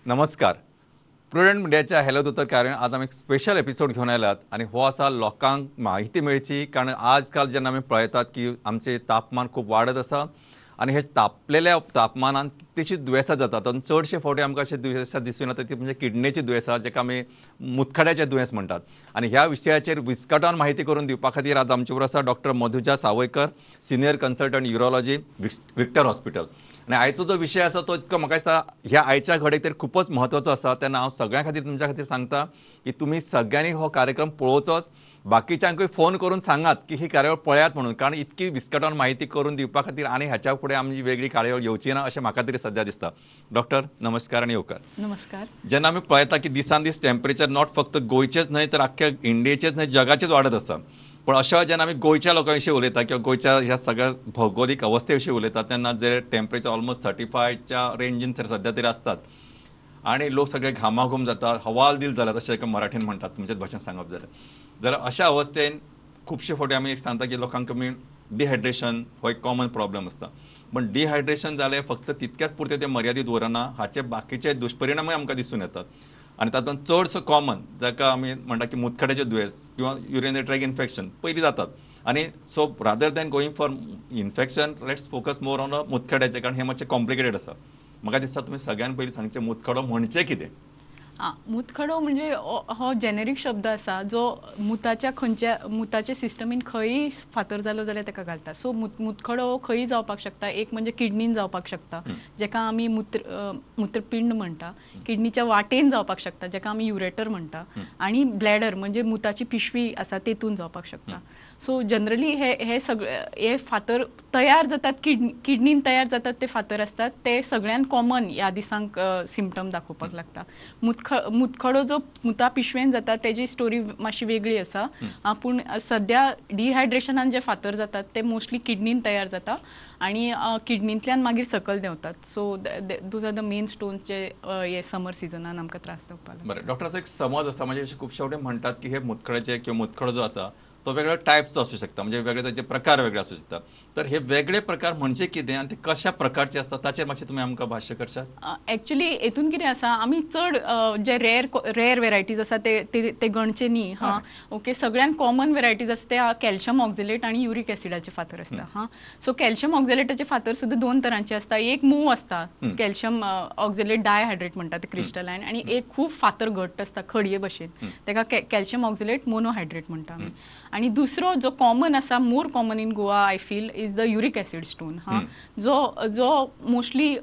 नमस्कार, प्रुडंट मिडियाच्या हॅलो दोतोर कार्यावळीन आज आमी एक स्पेशल एपिसोड घेवन आयल्यात आनी हो आसा लोकांक म्हायती मेळची, कारण आजकाल जेन्ना आमी पळयतात की आमचें तापमान खूब वाडत आसा आनी हे तापलेल्या तापमानान कितलीशीं दुयेंसां जातात. आनी चडशे फावटी आमकां अशें दुयेंसां दिसून येता ती म्हणजे किडनेची दुयेंसां, जेका आमी मुतखड्याचें दुयेंस म्हणटात. आनी ह्या विशयाचेर विस्कटावन म्हायती करून दिवपा खातीर आज आमचे बरोबर आसा doctor Madhuja Sawaikar, senior consultant urology, Victor hospital. आनी आयचो जो विशय आसा तो इतको म्हाका दिसता ह्या आयच्या घडयेक तरी खुबच म्हत्वाचो आसा. तेन्ना हांव सगळ्यां खातीर तुमच्या खातीर सांगता की तुमी सगळ्यांनी हो कार्यक्रम पळोवचोच, बाकीच्यांकूय फोन करून सांगात की ही कार्यावळ पळयात म्हणून, कारण इतकी विस्कटावन म्हायती करून दिवपा खातीर आनी ह्याच्या फुडें आमची वेगळी कार्यावळ येवची ना अशें म्हाका तरी सद्या दिसता. डॉक्टर नमस्कार आनी येवकार. नमस्कार. जेन्ना आमी पळयता की दिसान दीस टेम्परेचर not फक्त गोंयचेच न्हय तर आख्ख्या इंडियेचेच न्हय जगाचेच वाडत आसा, पण अशें जेन्ना आमी गोंयच्या लोकां विशीं उलयता किंवा गोंयच्या ह्या सगळ्या भौगोलीक अवस्थे विशीं उलयता तेन्ना जे टेम्परेचर ऑलमोस्ट 35च्या रेंजीन तर सद्या तरी आसताच आनी लोक सगळे घामाघूम जातात, हवालदिल जाल्यात अशें एका मराठीन म्हणटात, तुमच्याच भाशेन सांगप जाल्यार. जाल्यार अशा अवस्थेन खुबशे फावटी आमी एक सांगता की लोकांक कमी डिहायड्रेशन हो एक कॉमन प्रॉब्लम आसता, पण डिहायड्रेशन जालें फक्त तितक्याच पुरतें तें मर्यादीत उरना, हाचे बाकीचे दुश्परिणामूय आमकां दिसून येतात. आनी तातूंत चडसो कॉमन जाका आमी म्हणटा की मुतखड्याचें दुयेंस किंवा युरिनरी ट्रॅक इन्फेक्शन पयलीं जातात. आनी so rather than going for infection let's focus more on मुतखड्याचें, कारण हें मातशें कॉम्प्लिकेटेड आसा. म्हाका दिसता तुमी सगळ्यान पयलीं सांगचें मुतखडो म्हणचें कितें. मुतखडो म्हणजे हो जेनेरीक शब्द आसा जो मुताच्या खंयच्या मुताच्या सिस्टमीन खंयी फातर जालो जाल्यार ताका घालता. सो मुतखडो खंयी जावपाक शकता. एक म्हणजे किडनीन जावपाक शकता, जेका आमी मूत्रपिंड म्हणटा, किडनीच्या वाटेन जावपाक शकता जेका आमी युरेटर म्हणटा, आनी ब्लॅडर म्हणजे मुताची पिशवी आसा तेतून जावपाक शकता. सो जनरली हे हे सगळे हे फातर तयार जातात किडनीन तयार जातात ते फातर आसतात, ते सगळ्यान कॉमन ह्या दिसांक सिमटम दाखोवपाक लागता. मुतखडो जो मुता पिशवेन जाता तेजी स्टोरी मातशी वेगळी आसा, पूण सद्या डिहायड्रेशनान जे फातर जातात ते मोस्टली किडनीन तयार जाता आनी किडनींतल्यान मागीर सकयल देंवतात. So those are the main stones जे हे समर सिजनान आमकां त्रास दिवपाक लागता. बरें डॉक्टर, असो एक समज आसा, म्हणजे खुबशे फावटी म्हणटात की हे मुतखड्याचे किंवा मुतखडो जो आसा तो वेगळ्या टायप्सचो आसूं शकता, म्हणजे वेगळे ताचे प्रकार वेगळे आसूं शकता. तर हे वेगळे प्रकार म्हणजे कितें आनी ते कशा प्रकारचे आसता ताचेर मातशें तुमी आमकां भाश्य करशात. एक्चुली हेतून कितें आसा, आमी चड जे रेयर वेरायटीज आसा ते ते गणचे न्ही. हां, ओके. सगळ्यान कॉमन वेरायटीज आसा ते कॅल्शियम ऑक्झिलेट आनी युरीक एसिडाचे फातर आसता. हां, सो कॅल्शियम ऑक्झिलेटाचे फातर सुद्दां दोन तरांचे आसता. एक मोव आसता, कॅल्शियम ऑक्झिलेट डायहायड्रेट म्हणटा ते क्रिस्टलायन, आनी एक खूब फातर घट्ट आसता खडये भशेन, ताका कॅल्शियम ऑक्झिलेट मोनोहायड्रेट म्हणटा आमी. आनी दुसरो जो कॉमन आसा, more common in Goa I feel, is the uric acid stone. हां, जो जो मोस्टली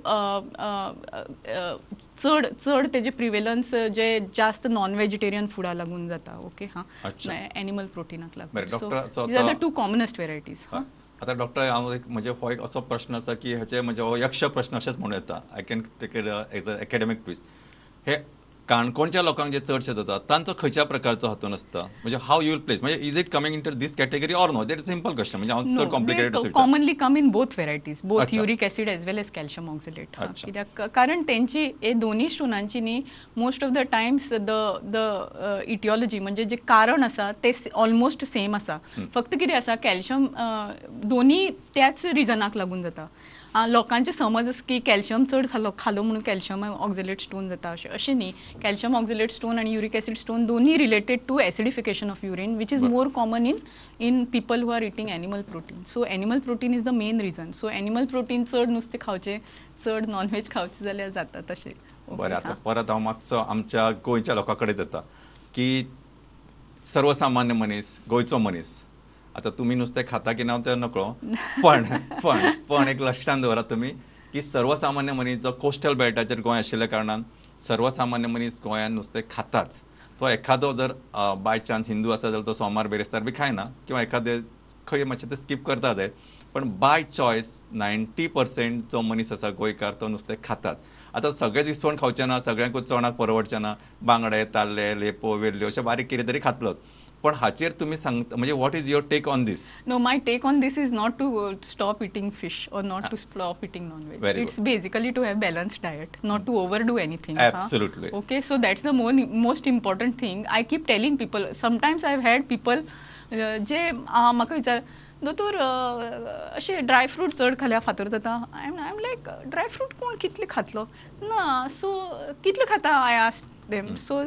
चड चड तेजे प्रिवेलन्स जे जास्त नॉन वेजिटेरियन फुडा लागून जाता. ओके, हां, एनिमल प्रोटिनाक लागून. So these are the two commonest varieties. हां, आतां डॉक्टर हांव एक म्हजे हो एक असो प्रश्न आसा की हेचे म्हणजे हो यक्ष प्रश्न अशेंच म्हणूं येता, I can take it as a academic twist. हे काणकोणच्या लोकांक जे चडशे जाता तांचो खंयच्या प्रकारचो हातून आसता, म्हणजे how you will place, म्हणजे is it coming into this category or no? That is simple question, म्हणजे हांव चड complicated. Commonly come in both varieties, both uric acid as well as calcium oxalate. कित्याक कारण तेंची हे दोन्ही स्टोनांची न्ही most of the times the the etiology म्हणजे जे कारण आसा ते ऑलमोस्ट सेम आसा. फक्त कितें आसा, कॅल्शियम दोन्ही त्याच रिजनाक लागून जाता. लोकांचे समज आसा की कॅल्शियम चड खालो म्हणून कॅल्शियम ऑक्झिलेट स्टोन जाता, अशें अशें न्ही. कॅल्शियम ऑक्झिलेट स्टोन आनी युरीक एसिड स्टोन दोन्ही related to acidification of urine, which is more common in people who are eating animal protein. So animal protein is the main reason. So animal protein चड नुस्तें खावचें, चड non-veg खावचें जाल्यार जाता तशें. बरें, आतां परत हांव मातसो आमच्या गोंयच्या लोकां कडेन जाता की सर्वसामान्य मनीस, गोंयचो मनीस, आतां तुमी नुस्तें खाता की ना तें नकळो, पण पण पण एक लक्षांत दवरात तुमी की सर्वसामान्य मनीस जो कोस्टल बेल्टाचेर गोंय आशिल्ल्या कारणान सर्वसामान्य मनीस गोंयांत नुस्तें खाताच. तो एखादो जर बाय चान्स हिंदू आसा जाल्यार तो सोमार बिरेस्तार बी खायना किंवा एखादे खंय मातशें ते स्कीप करता जायत, पण बाय चॉयस 90% जो मनीस आसा गोंयकार तो नुस्तें खाताच. आतां सगळेच इसवण खावचें ना, सगळ्यांकूच चणाक परवडचें ना, बांगडे, ताल्ले, लेपो, वेल्ल्यो अशें बारीक कितें तरी खातलोच. पण हाचेर तुमी सांगता म्हणजे what is your take on this? No, my take on this is not to stop eating fish or not to stop eating non veg. It's basically to have balanced diet, not to overdo anything. Absolutely. Okay, so that's the most important thing I keep telling people. Sometimes I have had people जे म्हाका विचार, दोतोर अशें dry fruit चड खाल्यार फातर जाता. I am like, dry fruit कोण कितले खातलो ना, सो कितले खाता I ask them. So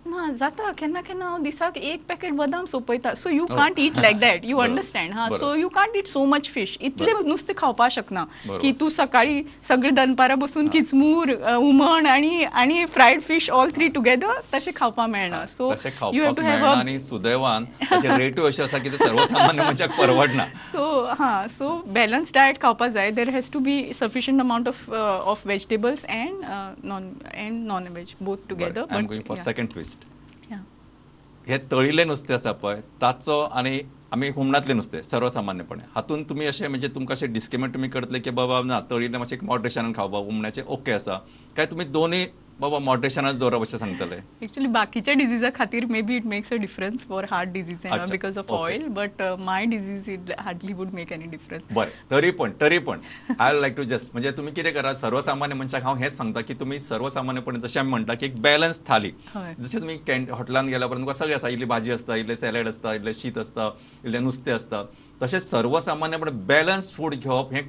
ना जाता, केन्ना केन्ना हांव दिसाक एक पॅकेट बदाम सोंपयता. So you can't eat like that, you understand? हा, so you can't eat so much fish. इतलें नुस्तें खावपाक शकना की तूं सकाळी सगळें दनपारां बसून किचमूर, हुमण आनी आनी fried fish all three together तशें खावपाक मेळना. So you have to have आनी सुदैवान ताचे रेटूय अशें आसा की ते सर्वसामान्य मनशाक परवडना. सो हां, सो बॅलन्स डायट खावपाक जाय. There has to be sufficient amount of vegetables and non veg both together. I am going for second twist. हे तळिल्लें नुस्तें आसा पळय ताचो आनी आमी हुमणांतलें नुस्तें सर्वसामान्यपणे हातून तुमी अशें म्हणजे तुमकां अशें डिस्क्रिमिनेट तुमी करतले की बाबा ना तळिल्लें मातशें मॉडरेशनान खावपाक, हुमणाचें ओके आसा, काय तुमी दोनूय बाबा मॉडरेशनाच दवरप अशें सांगतले? एक्चुअली बाकीच्या डिजीजा खातीर maybe it makes a difference for heart disease and because of oil, but my disease it hardly would make any difference. बरें, तरी पण I like to just म्हणजे तुमी कितें करा, सर्वसामान्य मनशाक हांव हेंच सांगता की तुमी सर्वसामान्यपणे जशें आमी म्हणटा की एक बॅलन्स थाली, जशें तुमी हॉटेलान गेल्या उपरांत तुमकां सगळें आसा, इल्ली भाजी आसता, इल्लें सॅलड आसता, इल्लें शीत आसता, इल्लें नुस्तें आसता, तशें सर्वसामान्यपणे बॅलन्स फूड घेवप हें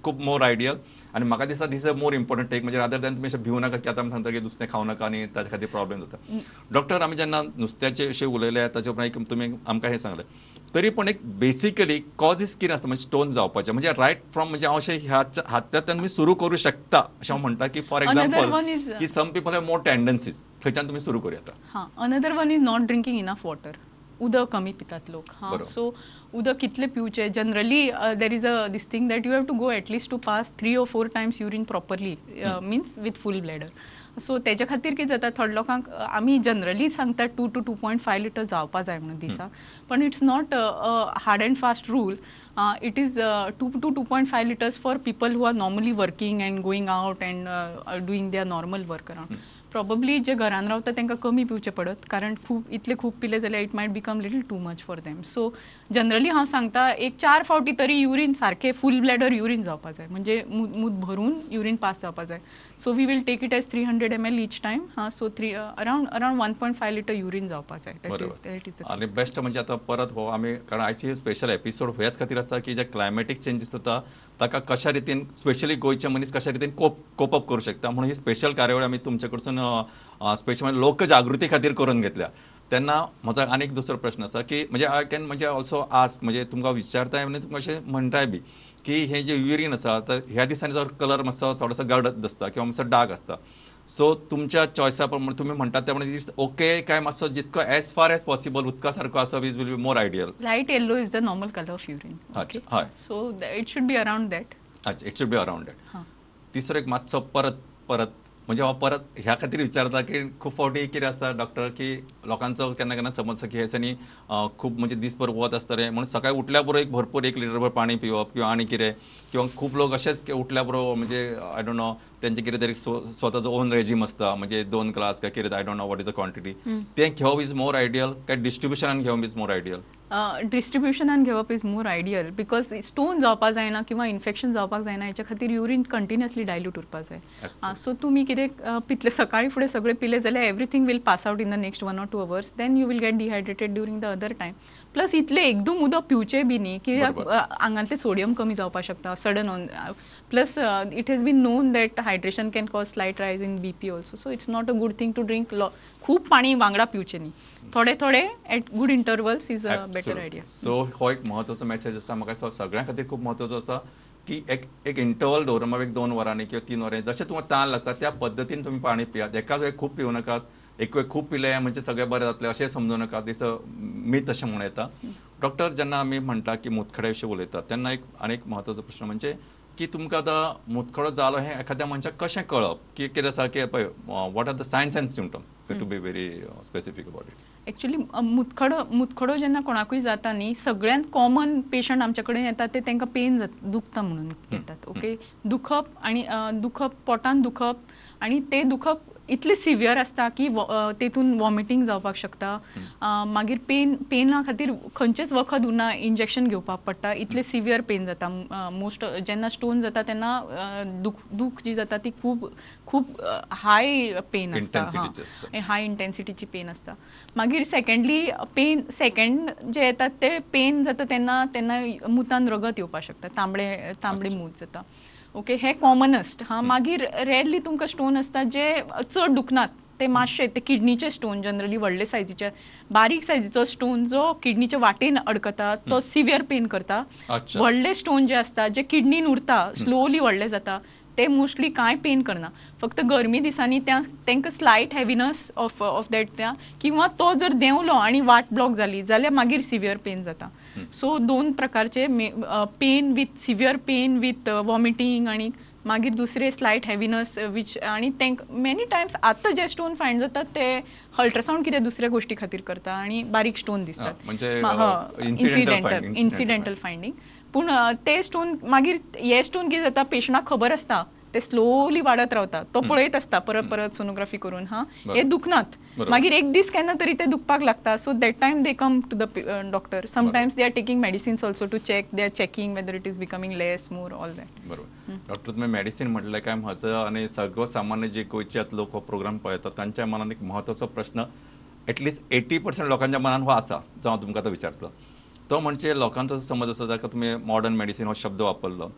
खूब मोर आयडियल. आनी म्हाका दिसता this a more important take. म्हणजे रादर दॅन तुमी अशें भिवू नाका की आतां आमी सांगता की नुस्तें खावं नाका आनी ताच्या खातीर प्रॉब्लेम जाता. डॉक्टर, आमी जेन्ना नुस्त्याचे विशीं उलयले ताचे उपरांत एक तुमी आमकां हें सांगलें, तरी पण एक बेसिकली कॉजीस कितें आसता म्हणजे स्टोन जावपाचें, म्हणजे रायट फ्रॉम म्हणजे हांव अशें ह्या हातांतल्यान तुमी सुरू करूं शकता अशें हांव म्हणटा की फॉर एग्जाम्पल की some people have more tendencies, थंयच्यान तुमी सुरू करूं येता. हां, another one is not drinking enough water. उदक कमी पितात लोक. हां, सो उदक कितलें पिवचें? Generally there is a this thing that you have to go at least to pass 3 or 4 times urine properly, means with full bladder. So तेज्या खातीर कितें जाता, थोड्या लोकांक आमी जनरली सांगता 2 to 2.5 litre जावपा जाय म्हणून दिसाक, पण it's not hard and fast rule. It is 2 to 2.5 litres for people who are normally working and going out and doing their normal work around. Probably जे घरान रावता तांकां कमी पिवचें पडत, कारण खूब इतले खूब पिले जाल्यार it might become little too much for them. So generally हांव सांगता एक 4 फावटी तरी युरीन सारकें फूल ब्लॅडर युरीन जावपा जाय, म्हणजे मूत भरून युरीन पास जावपा जाय. So we will take it as 300 ml each time. हां, सो अरावंड 1.5 लिटर युरीन जावपा जाय. आनी बेस्ट म्हणजे आतां परत हो आमी, कारण आयची स्पेशल एपिसोड ह्याच खातीर आसा की जे क्लायमेटीक चेंजीस जाता ताका कशा रितीन स्पेशली गोंयचे मनीस कशा रितीन कोप अप करूं शकता म्हणून ही स्पेशल कार्यावळ आमी तुमचे कडसून स्पेशल म्हणजे लोकजागृती खातीर करून घेतल्या. तेन्ना म्हजो आनी एक दुसरो प्रश्न आसा की म्हणजे I can म्हणजे ऑल्सो आस्क, म्हणजे तुमकां विचारताय आनी तुमकां अशें म्हणटाय बी की हें जें युरीन आसा तर ह्या दिसांनी जो कलर मातसो थोडोसो गडद आसता किंवा मातसो डार्क आसता, सो तुमच्या चॉयसा प्रमाणे तुमी म्हणटात त्या प्रमाणे it's okay काय मातसो जितको एज फार एज पॉसिबल उदका सारको आसप is will be more ideal? Light yellow is the normal colour of urine. अच्छा, हय, so it should be around that. अच्छा, it should be around that. तिसरो एक मातसो परत परत म्हणजे हांव परत ह्या खातीर विचारता की खूब फावटी कितें आसता डॉक्टर की लोकांचो केन्ना केन्ना समज की हे दिसांनी खूब म्हणजे दीसभर वत आसता रे म्हणून सकाळी उठल्या बरोबर एक भरपूर 1 लिटरभर पाणी पिवप किंवा आनी कितें, किंवा खूब लोक अशेंच उठल्या बरोबर म्हणजे I don't know तेंचे कितें तरी स्वताचो ओन रेजीम आसता, म्हणजे 2 ग्लास काय कितें, I don't know what is the quantity, तें घेवप is more ideal काय डिस्ट्रिब्युशनान घेवप is more ideal? डिस्ट्रिब्युशनान घेवप is more ideal because stone जावपाक जायना किंवा इन्फेक्शन जावपाक जायना, हेच्या खातीर युरीन कंटिन्युअसली डायल्यूट उरपाक जाय. सो तुमी कितें पितले सकाळी फुडें सगळें पिले जाल्यार everything will pass out in the next 1 or 2 hours, then you will get dehydrated during the other time. Plus इतलें एकदम उदक पिवचें बी न्ही कित्याक आंगांतलें सोडियम कमी जावपाक शकता sudden on. Plus it has been known that hydration can cause slight rise in BP also, so it's not a good thing to drink खूब पाणी वांगडा पिवचें न्ही, थोडे थोडे at good intervals is a better idea. So हो एक म्हत्वाचो message आसा, म्हाका सगळ्यां खातीर खूब म्हत्वाचो आसा की एक एक इंटरवल दवरून एक 2 वरांनी किंवा 3 वरांनी जशें तुमकां तान लागता त्या पद्दतीन तुमी पाणी पियात. एकाच वेळी खूब पिवं नाकात, एक वेळ खूब पिले म्हणजे सगळें बरें जातलें अशें समजूं नाकात, it's a मीत अशें म्हणूं येता. डॉक्टर, जेन्ना आमी म्हणटा की मुतखड्या विशीं उलयतात तेन्ना एक आनी एक म्हत्वाचो प्रश्न म्हणजे की तुमकां आतां मुतखडो जालो हें एखाद्या मनशाक कशें कळप की कितें आसा की पळय what are the signs and symptom? To be very specific about it. Actually मुतखडो जेन्ना कोणाकूय जाता न्ही, सगळ्यांत कॉमन पेशंट आमचे कडेन येतात ते तांकां पेन जाता, दुखता म्हणून येतात. ओके, दुखप आनी दुखप पोटान दुखप आनी ते दुखप इतलें सिवियर आसता की तेतून वॉमिटींग जावपाक शकता. मागीर पेना खातीर खंयचेच वखद उरना, इंजेक्शन घेवपाक पडटा, इतलें सिवियर पेन जाता. मोस्ट जेन्ना स्टोन जाता तेन्ना दूख जी जाता ती खूब खूब हाय पेन आसता, हाय इंटेन्सिटीची पेन आसता. मागीर सेकेंडली पेन, सेकेंड जे येतात ते पेन जाता तेन्ना तेन्ना मुतान रगत येवपाक शकता, तांबडे तांबडे मूत जाता. ओके, हे कॉमनस्ट. हां, मागीर रेरली तुमकां स्टोन आसता जे चड दुखनात, ते मातशे ते किडनीचे स्टोन जनरली व्हडले सायजीचे, बारीक सायजीचो स्टोन जो किडनीच्या वाटेन अडकता तो सिवियर पेन करता. व्हडले स्टोन जे आसता जे किडनीन उरता, स्लोली व्हडले जाता, ते मोस्टली कांय पेन करना, फक्त गरमी दिसांनी त्या तांकां स्लायट हेविनस ऑफ that त्या, किंवा तो जर देंवलो आनी वाट ब्लॉक जाली जाल्यार मागीर सिवियर पेन जाता. सो दोन प्रकारचे pain with severe pain with vomiting आनी मागीर दुसरे स्लायट हेविनस which, आनी तांकां मेनी टायम्स आतां जे स्टोन फायंड जातात ते अल्ट्रासावंड कितें दुसऱ्या गोश्टी खातीर करता आनी बारीक स्टोन दिसतात, इन्सिडेंटल फायंडींग. पूण ते स्टोन मागीर हे स्टोन कितें जाता, पेशंटाक खबर आसता, ते स्लोली वाडत रावता, तो पळयत आसता परत परत सोनोग्राफी करून, हां हे दुखनात, मागीर एक दीस केन्ना तरी ते दुखपाक लागता. So that time they come to the doctor. Sometimes they are taking medicines also to check, they are checking whether it is becoming less more all that. बरोबर. डॉक्टर, तुमी मेडिसीन म्हटलें काय म्हजो आनी सगळो सामान्य जे गोंयच्यात लोक हो प्रोग्राम पळयतात तांच्या मनान एक म्हत्वाचो प्रश्न एटलिस्ट 80% लोकांच्या मनान हो आसा, जो हांव तुमकां आतां विचारतलो. तो म्हणजे लोकांचो समज आसा जाका तुमी मॉडर्न मेडिसीन हो शब्द वापरलो,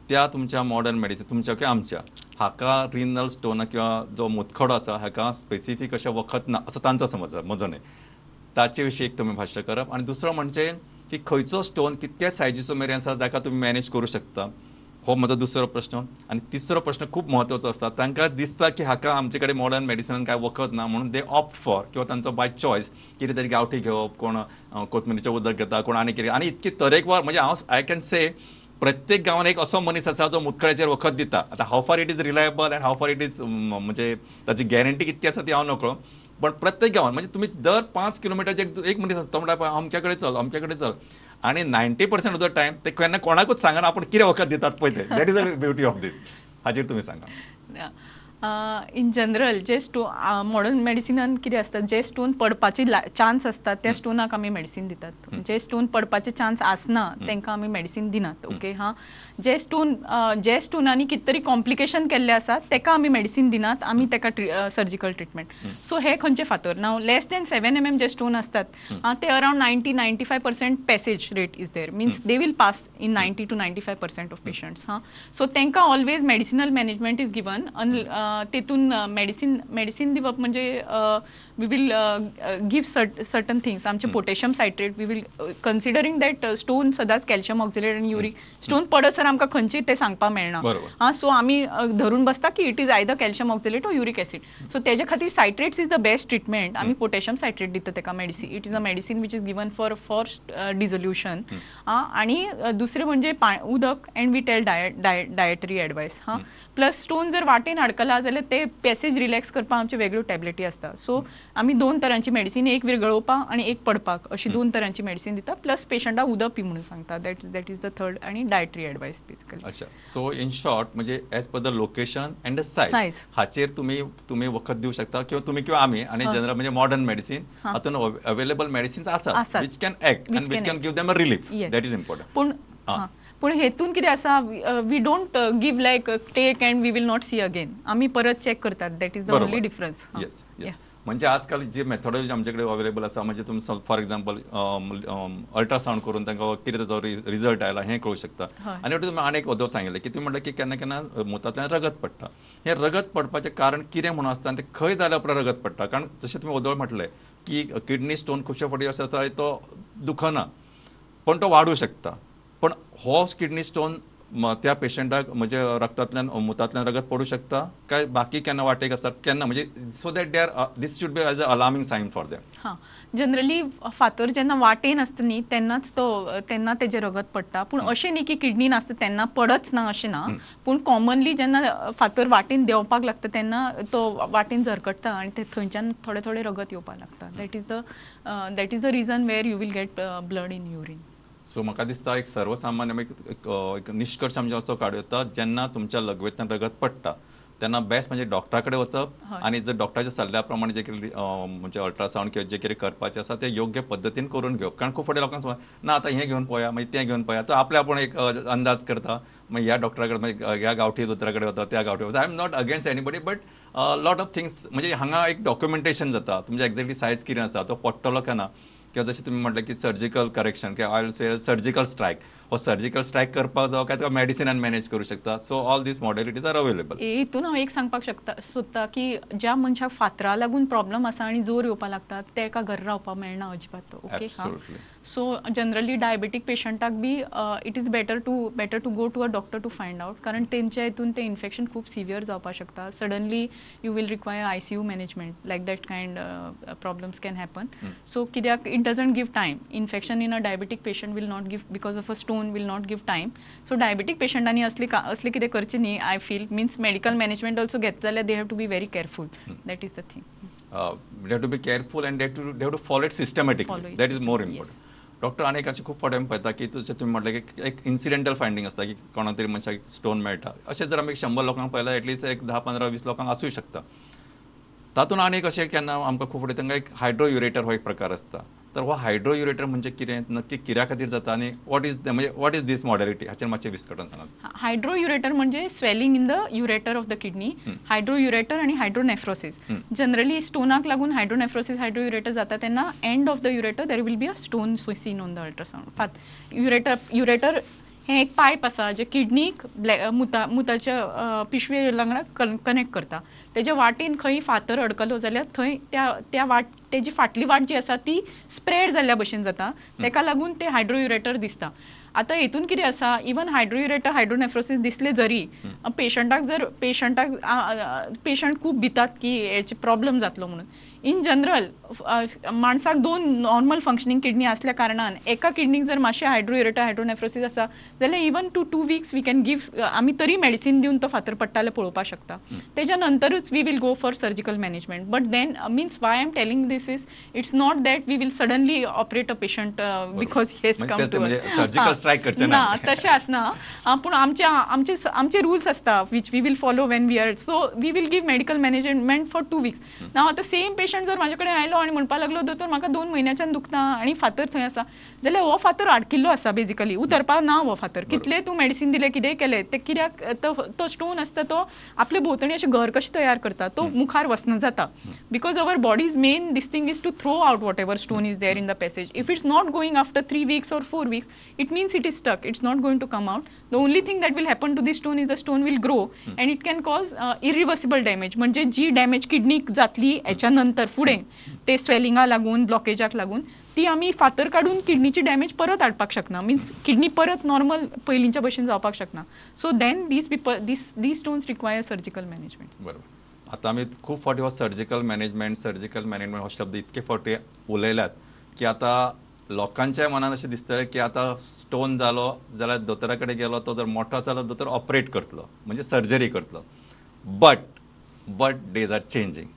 त्या तुमच्या मॉडर्न मेडिसीन तुमच्या किंवा आमच्या हाका रिनल स्टोन किंवा जो मुतखडो आसा हाका स्पेसिफीक अशें वखद ना असो तांचो समज आसा, म्हजो न्हय. ताचे विशीं एक तुमी भाश्य करप. आनी दुसरो म्हणजे की खंयचो स्टोन कितक्या सायजीचो मेरेन आसा जाका तुमी मॅनेज करूं शकता, हो म्हजो दुसरो प्रश्न. आनी तिसरो प्रश्न खूब म्हत्वाचो आसता, तांकां दिसता की हाका आमचे कडेन मॉडर्न मेडिसिनान कांय वखद ना म्हणून दे ऑप्ट फॉर किंवा तांचो बाय चॉयस कितें तरी गांवठी घेवप, कोण कोथमिरीचें उदक घेता, कोण आनी कितें, आनी इतकी तरेकवार. म्हणजे हांव I can say प्रत्येक गांवान एक असो मनीस आसा जो मुतखड्याचेर वखद दिता. आतां how far it is reliable and how far it is म्हणजे ताची गॅरंटी कितकी आसा ती हांव नकळो, पण प्रत्येक गांवान म्हणजे तुमी दर 5 किलोमिटराचेर एक मनीस आसता, तो म्हणटा अमक्या कडेन चल, अमक्या कडेन चल, आनी 90% ऑफ the time ते केन्ना कोणाकूच सांगना आपूण कितें वखद दितात पळय ते. That is the beauty of this. हाजेर तुमी सांगा. इन जनरल जे मॉडर्न मेडिसिनान कितें आसता, जे स्टोन पडपाचे चान्स आसता त्या स्टोनाक आमी मेडिसीन दितात, जे स्टोन पडपाचे चान्स आसना तांकां आमी मेडिसीन दिनात. ओके, हां, जे स्टोन जे स्टोनांनी कितें तरी कॉम्प्लिकेशन केल्लें आसा ताका आमी मेडिसीन दिनात, आमी ताका सर्जिकल ट्रिटमेंट. सो हे खंयचे फातर नाव लेस दॅन 7 mm जे स्टोन आसतात ते around 90-95% passage rate is there, means they will pass in 90 to 95% of patients. हां, सो तांकां always medicinal management is given. तेतून मेडिसीन दिवप म्हणजे we will give certain things. आमचे potassium citrate we will considering that stone सदांच calcium ऑक्झिलेट आनी uric stone पडसर आमकां खंयची ते सांगपाक मेळना. हां, सो आमी धरून बसता की it is either calcium oxalate or uric acid. So तेजे खातीर citrates is the best treatment. आमी पोटॅशियम सायट्रेट दिता तेका medicine. It is a medicine which is given for dissolution. आनी दुसरें म्हणजे उदक and we tell dietary advice. हां, प्लस स्टोन जर वाटेन अडकला जाल्यार ते पॅसेज रिलॅक्स करपाक आमच्यो वेगळ्यो टॅबलेटी आसता. सो आमी 2 तरांची मेडिसीन, एक विरगळोवपाक आनी एक पडपाक, अशी 2 तरांची मेडिसीन दिता. प्लस पेशंटाक उदक पी म्हणून सांगता. That is the third आनी डायटरी एडवायस बेसिकली. अच्छा, सो इन शॉर्ट म्हणजे as per the location and the size हाचेर तुमी वखद दिवं शकता किंवा तुमी किंवा आमी, आनी जनरल म्हणजे मॉडर्न मेडिसीन हातून अवेलेबल मेडिसिन्स आसात which can act and which can give them a relief. That is important. पूण पूण हेतून कितें आसा, we don't give like take and we will not see again. आमी परत चॅक करतात. That is the only difference. Yes, म्हणजे आजकाल जे मेथोडॉलॉजी आमचे कडेन अवेलेबल आसा, म्हणजे तुमी फॉर एक्झाम्पल अल्ट्रासावंड करून तांकां कितें ताचो रिजल्ट आयला हें कळूं शकता. आनी तुमी आनी एक वदोळ सांगिल्लें की तुमी म्हणलें की केन्ना केन्ना मुतांतल्यान रगत पडटा. हें रगत पडपाचें कारण कितें म्हणून आसता आनी तें खंय जाल्या उपरांत रगत पडटा? कारण जशें तुमी वदोळ म्हटलें की किडनी स्टोन खुबशे फावटी अशें आसता तो दुखना पण तो वाडूं शकता, पण हो किडनी स्टोन त्या पेशंटाक म्हणजे रक्तांतल्यान मुतांतल्यान रगत पडूं शकता काय बाकी केन्ना वाटेक आसा केन्ना, म्हणजे so that they are this should be as a alarming sign for them. हां, जनरली फातर जेन्ना वाटेन आसता न्ही तेन्नाच तो तेन्ना तेजें रगत पडटा, पूण अशें न्ही की किडनीन आसता तेन्ना पडच ना अशें ना, पूण कॉमनली जेन्ना फातर वाटेन देंवपाक लागता तेन्ना तो वाटेन झरकट्टा आनी ते थंयच्यान थोडें थोडें रगत येवपाक लागता. That is the reason where you will get blood in urine. So म्हाका दिसता एक सर्वसामान्य एक निश्कर्श आमचो असो काडूं येता, जेन्ना तुमच्या लघवेंतल्यान रगत पडटा तेन्ना बेस्ट म्हणजे डॉक्टरा कडेन वचप आनी जर डॉक्टराच्या सल्ल्या प्रमाणे जे कितें म्हणजे अल्ट्रासावंड किंवा जे कितें करपाचें आसा तें योग्य पद्दतीन करून घेवप. कारण खूब फावटी लोकांक समज ना आतां हें घेवन पळोवया मागीर तें घेवन पळोवया, तो आपल्या आपूण एक अंदाज करता, मागीर ह्या डॉक्टरा कडेन मागीर ह्या गांवठी दोतोरा कडेन वता त्या गांवठी वता. I am not against anybody but lot of things म्हणजे हांगा एक डॉक्युमेंटेशन जाता, तुमचे एक्झॅक्टली सायज कितें आसा तो पडटलो काय ना, किंवा जशें तुमी म्हटलें की सर्जिकल करेक्शन किंवा I will say surgical strike, हो सर्जिकल स्ट्रायक करपाक जावो काय तुका मेडिसिनान मॅनेज करूं शकता. So all these modalities are available. हितून हांव एक सांगपाक शकता सोदता की ज्या मनशाक फातरा लागून प्रॉब्लम आसा आनी जोर येवपाक लागता तेका घरा रावपाक मेळना अजिबात. Okay, so generally diabetic पेशंटाक be it is better to go to a doctor to find out, कारण तेंच्या हितून तें इन्फेक्शन खूब सिवियर जावपाक शकता. Suddenly you will require ICU management, like that kind problems can happen. So कित्याक it doesn't give time. Infection in a diabetic patient will not give, because of a stone will not give time. So diabetic पेशंटांनी असले कितें करचें न्ही. I feel means medical management also घेत जाल्यार they have to be very careful. That is the thing. They have to be careful and they have to follow it systematically. That is more important. Doctor, आनी एक अशें खूब फावटी आमी पळयता की जशें तुमी म्हटलें की एक इन्सिडेंटल फायंडींग आसता की कोणा तरी मनशाक स्टोन मेळटा, अशें जर आमी 100 लोकांक पळयल्यार एटलिस्ट एक 10, 15, 20 लोकांक आसूं शकता. तातूंत आनी एक अशें केन्ना आमकां खूब फावटी तांकां एक हायड्रोयुरेटर हो एक प्रकार आसता, तर हो हायड्रोयुरेटर म्हणजे कितें, नक्की कित्या खातीर जाता आनी what is म्हणजे what is these modality, हाचेर मातशें विस्कटून सांगात. हायड्रोयुरेटर म्हणजे swelling in the ureter of the kidney. Hydroureter आनी हायड्रोनेफ्रोसिस, जनरली स्टोनाक लागून हायड्रोनेफ्रोसिस हायड्रोयुरेटर जाता तेन्ना end of the ureter there will be a stone seen on the ultrasound. Ureter हें एक पायप आसा जें किडनीक मुताच्या पिशवे वांगडा कनेक्ट करता. तेज्या वाटेन खंय फातर अडकलो जाल्यार थंय त्या वाट तेजी फाटली वाट जी आसा ती स्प्रेड जाल्ल्या भशेन जाता, तेका लागून ते हायड्रोयुरेटर दिसता. आतां हितून कितें आसा, इवन हायड्रोयुरेटर हायड्रोनेफ्रोसिस दिसले जरी पेशंटाक जर पेशंट खूब भितात की हेचे प्रॉब्लम जातलो म्हणून. इन जनरल माणसाक 2 नॉर्मल फंक्शनींग किडनी आसल्या कारणान एका किडनीक जर मातशें हायड्रोयुरेटर हायड्रोनेफ्रोसिस आसा जाल्यार even to 2 weeks we can give, आमी तरी मेडिसीन दिवन तो फातर पडटा जाल्यार पळोवपाक शकता. तेज्या नंतरूच we will go for surgical management. But then means why I am telling this is it's not that we will suddenly operate a patient because he has come to ना, तशें आसना. पूण आमचे आमचे आमचे रुल्स आसता which we will follow when we are, so we will give medical management for 2 weeks. ना आतां सेम पेशंट जर म्हाजे कडेन आयलो आनी म्हणपाक लागलो दोतोर म्हाका 2 म्हयन्याच्यान दुखता आनी फातर थंय आसा, जाल्यार हो फातर आडकिल्लो आसा, बेजिकली उतरपाक ना हो फातर. कितलें तूं मेडिसीन दिलें कितेंय केलें तें कित्याक तो स्टोन आसता तो आपले भोंवतणी अशें घर कशें तयार करता, तो मुखार वचना जाता. Because our body's main this thing is to throw out whatever stone is there in the passage. If it's not going after 3 weeks or 4 weeks, it means it is stuck, it's not going to come out. The only thing that will happen to this stone is the stone will grow and it can cause irreversible damage. म्हणजे जी damage किडनीक जातली हेच्या नंतर फुडें ते स्वेलिंगा लागून ब्लॉकेजाक लागून ती आमी फातर काडून किडनीची डॅमेज परत हाडपाक शकना, मिन्स किडनी परत नॉर्मल पयलींच्या भशेन जावपाक शकना. So then these people these stones require surgical management. बरोबर. आतां आमी खूब फावटी हो सर्जिकल मॅनेजमेंट हो शब्द इतके फावटी उलयल्यात की आतां लोकांच्या मनान अशें दिसतलें की आतां स्टोन जालो जाल्यार दोतोरा कडेन गेलो, तो जर मोठो जालो दोतोर ऑपरेट करतलो म्हणजे सर्जरी करतलो. बट डेज are changing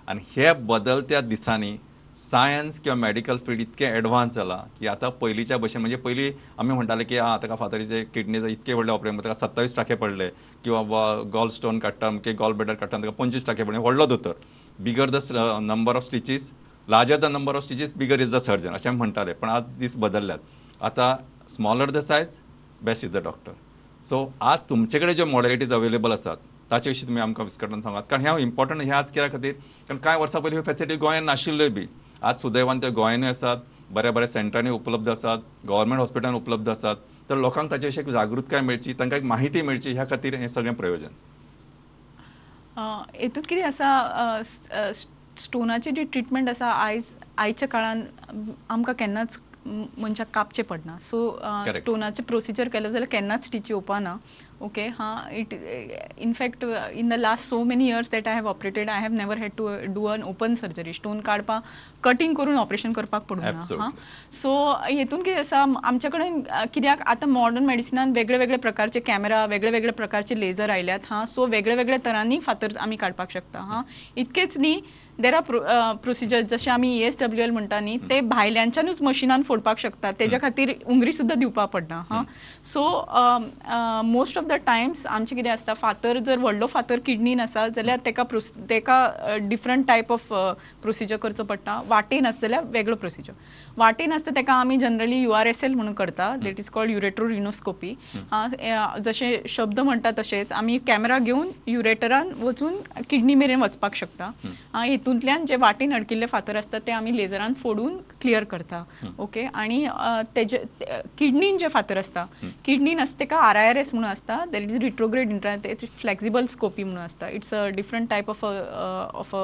आनी हे बदलत्या दिसांनी सायन्स किंवा मेडिकल फिल्ड इतकें एडवान्स जालां की आतां पयलींच्या भशेन म्हणजे पयलीं आमी म्हणटाले की आं ताका फातरीचे किडनीचें इतकें व्हडलें ऑपरेशन ताका 27 टाके पडले किंवा गॉल स्टोन काडटा की गॉल ब्लॅडर काडटा ताका 25 टाके पडले, व्हडलो दोतोर. Bigger the number of stitches, larger the number of stitches, bigger is the surgeon अशें म्हणटाले. पण आज दीस बदलल्यात, आतां smaller the size best is the doctor. So आज तुमचे कडेन ज्यो मॉडलिटीज अवेलेबल आसात ताचे विशीं तुमी आमकां विस्कटून सांगात, कारण हें इम्पॉर्टंट हें आज कित्या खातीर, कारण कांय वर्सां पयलीं ह्यो फॅसिलिटी गोंयांत नाशिल्ल्यो बी. आज सुदैवान त्यो गोंयांनूय आसात, बऱ्या बऱ्या सेंटरांनी उपलब्ध आसात, गव्हर्मेंट हॉस्पिटलान उपलब्ध आसात. तर लोकांक ताचे विशीं एक जागृतकाय मेळची, तांकां एक माहिती मेळची, ह्या खातीर हें सगळें प्रयोजन. हेतून कितें आसा, स्टोनाची जी ट्रिटमेंट आसा आयज आयच्या काळान आमकां केन्नाच मनशाक कापचें पडना. सो स्टोनाचें प्रोसिजर केलें जाल्यार केन्नाच स्टीच येवपा ना. ओके हां, it in fact in the last so many years that I have operated I have never had to do an open surgery. Stone काडपाक कटींग करून ऑपरेशन करपाक पडूंक ना. हां, सो हेतून कितें आसा आमचे कडेन, कित्याक आतां मॉडर्न मेडिसिनान वेगळे वेगळे प्रकारचे कॅमेरा, वेगळे वेगळे प्रकारचे लेजर आयल्यात. हां, सो वेगळे वेगळे तरांनी फातर आमी काडपाक शकता. हां, इतकेच न्ही, there are procedure जशें आमी ESWL म्हणटा न्ही, ते भायल्यांच्यानूच मशिनान फोडपाक शकता, तेज्या खातीर उंगरी सुद्दां दिवपाक पडना. हां, so most of the times आमचें कितें आसता, फातर जर व्हडलो फातर किडनीन आसा जाल्यार तेका तेका डिफरंट टायप ऑफ प्रोसिजर करचो पडटा. वाटेन आसा जाल्यार वेगळो प्रोसिजर. वाटेन आसता तेका आमी जनरली URSL म्हणून करता, that is called ureterorhenoscopy. हां, जशें शब्द म्हणटा तशेंच आमी कॅमेरा घेवन युरेटरान वचून किडनी मेरेन वचपाक शकता. हां, हितूंतल्यान जे वाटेन अडकिल्ले फातर आसता ते आमी लेजरान फोडून क्लियर करता. ओके, आनी तेजे किडनीन जे फातर आसता, किडनीन आसता तेका RIRS म्हणून आसता, that is retrograde intra flexible scopy म्हणून आसता. It's a different type of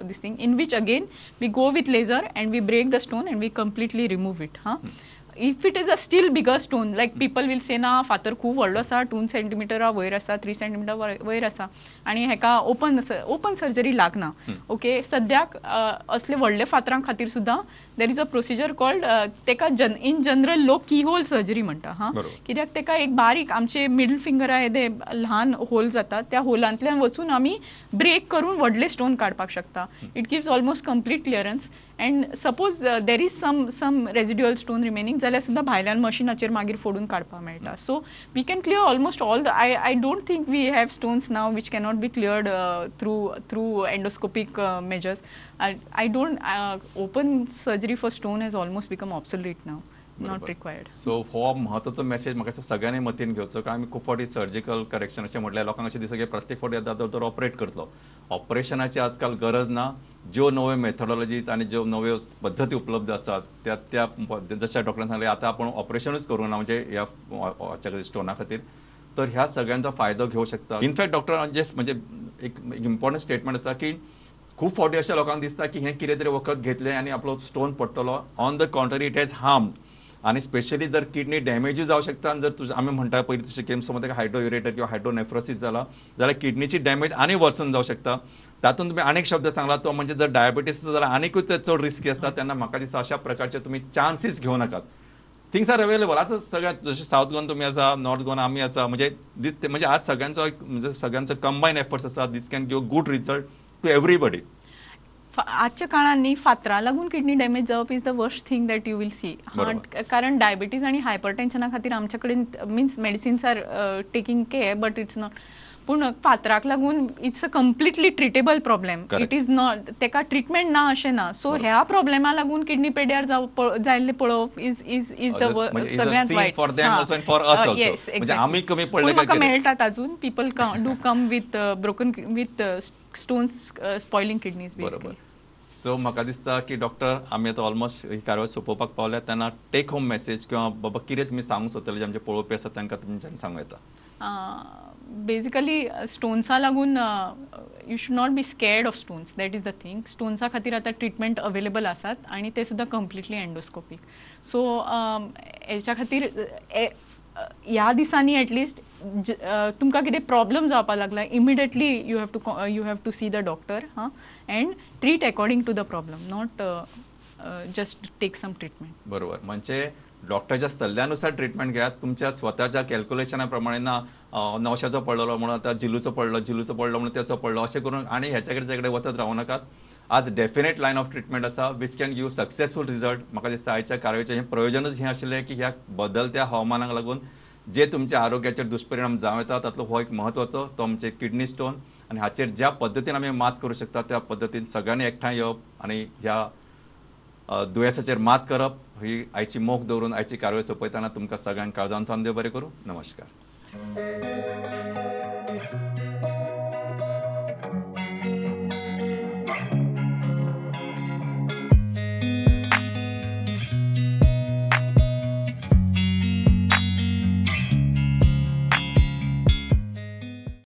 this thing in which again we go with laser and we break the stone and we completely remove it. हां, if it is a still bigger stone, like people will say ना फातर खूब व्हडलो आसा, 2 सेंटीमिटरा वयर आसा, 3 centimetre वयर आसा आनी हेका ओपन सर्जरी लागना. ओके, सद्याक असले व्हडले फातरां खातीर सुद्दां there is a procedure called, तेका इन जनरल लोक की होल सर्जरी म्हणटा. हां, कित्याक तेका एक बारीक आमचे मिडल फिंगरा येदे ल्हान होल जाता, त्या होलांतल्यान वचून आमी ब्रेक करून व्हडले स्टोन काडपाक शकता. It gives almost complete clearance. And suppose there is some residual stone remaining जाल्यार सुद्दां भायल्यान मशिनाचेर मागीर फोडून काडपाक मेळटा. So we can clear almost all the I don't think we have stones now which cannot be cleared through endoscopic measures. I don't open surgery for stone has almost become obsolete now, not required. So हो म्हत्वाचो message म्हाका सगळ्यांनी मतीन घेवचो, कारण आमी खूब फावटी सर्जिकल करेक्शन अशें म्हटल्यार लोकांक अशें दिसता की प्रत्येक फावटी येता दोतोर ऑपरेट करतलो. ऑपरेशनाची आजकाल गरज ना. ज्यो नव्यो मेथडॉलॉजीज आनी ज्यो नव्यो पद्दती उपलब्ध आसात त्या त्या जशें डॉक्टरान सांगलें आतां आपूण ऑपरेशनूच करूंक ना म्हणजे ह्या स्टोना खातीर, तर ह्या सगळ्यांचो फायदो घेवं शकता. इनफॅक्ट डॉक्टर म्हणजे एक इम्पॉर्टंट स्टेटमेंट आसा की खूब फावटी अशें लोकांक दिसता की हें कितें तरी वखद घेतलें आनी आपलो स्टोन पडटलो. On the contrary it has harm, आनी स्पेशली जर किडनी डॅमेजूय जावं शकता. आनी जर तुजें आमी म्हणटा पयलीं तशें की समज ताका हायड्रोयुरेटर किंवा हायड्रोनेफ्रोसीस जाला जाल्यार किडनीची डॅमेज आनी वर्सन जावं शकता. तातूंत तुमी आनीक शब्द सांगला तो म्हणजे जर डायबिटीस जाल्यार आनीकूच चड रिस्की आसता. तेन्ना म्हाका दिसता अशा प्रकारचे तुमी चान्सीस घेवं नाकात. थिंग्स are available आतां सगळ्यात, जशें सावथ गोवन तुमी आसा, नॉर्थ गोवन आमी आसा, म्हणजे दीस म्हणजे आज सगळ्यांचो म्हणजे सगळ्यांचो कंबायन एफर्ट्स आसा. This can give good result to everybody. आजच्या काळान न्ही फातरा लागून किडनी डॅमेज जावप is the worst thing that you will see. हां, कारण डायबिटीज आनी हायपरटेन्शना खातीर आमचे कडेन means medicines are taking care but it's not. पूण फातराक लागून it's a completely treatable problem. It is not, तेका ट्रिटमेंट ना अशें ना. सो ह्या प्रॉब्लेमा लागून किडनी पेड्यार जाल्लें पळोवप is is is the सगळ्यांत वायट. म्हाका मेळटात अजून people do come with broken with stones spoiling kidneys basically. So म्हाका दिसता की डॉक्टर आमी आतां ऑलमोस्ट ही कारवाय सोंपोवपाक पावल्या, तेन्ना टेक होम मॅसेज किंवा बाबा कितें तुमी सांगूंक सोदतले जे आमचे पळोवपी आसात तांकां तुमच्यान सांगूं येता. बेजिकली स्टोन्सा लागून you should not be scared of stones, that is the thing. स्टोन्सा खातीर आतां ट्रिटमेंट अवेलेबल आसात आनी ते सुद्दां कंप्लिटली एंडोस्कोपीक. सो हेच्या खातीर ह्या दिसांनी एटलिस्ट तुमकां कितें प्रॉब्लम जावपाक लागला immediately you have to see the doctor हां and treat according to the problem, not just take some treatment. बरोबर, म्हणजे डॉक्टराच्या सल्ल्यानुसार ट्रिटमेंट घेयात, तुमच्या स्वताच्या कॅल्क्युलेशना प्रमाणे ना नवशाचो पडलेलो म्हणून आतां जिलूचो पडलो, जिलूचो पडलो म्हणून त्याचो पडलो अशें करून आनी ह्याच्या कडेन कडेन वचत रावूं नाकात. आज डेफिनेट लायन ऑफ ट्रिटमेंट आसा which can give successful result. म्हाका दिसता आयच्या कारवायचें हें प्रयोजनूच हें आशिल्लें की ह्या बदलत्या हवामानाक लागून जे तुमच्या आरोग्याचेर दुश्परिणाम जावं येता तातलो हो एक म्हत्वाचो तो म्हणजे किडनी स्टोन, आनी हाचेर ज्या पद्दतीन आमी मात करूं शकता त्या पद्दतीन सगळ्यांनी एकठांय येवप आनी ह्या दुयेंसाचेर मात करप ही आयची मोख दवरून आयची कारवाय सोंपयतना तुमकां सगळ्यांक काळजान सावन देव बरें करूं. नमस्कार.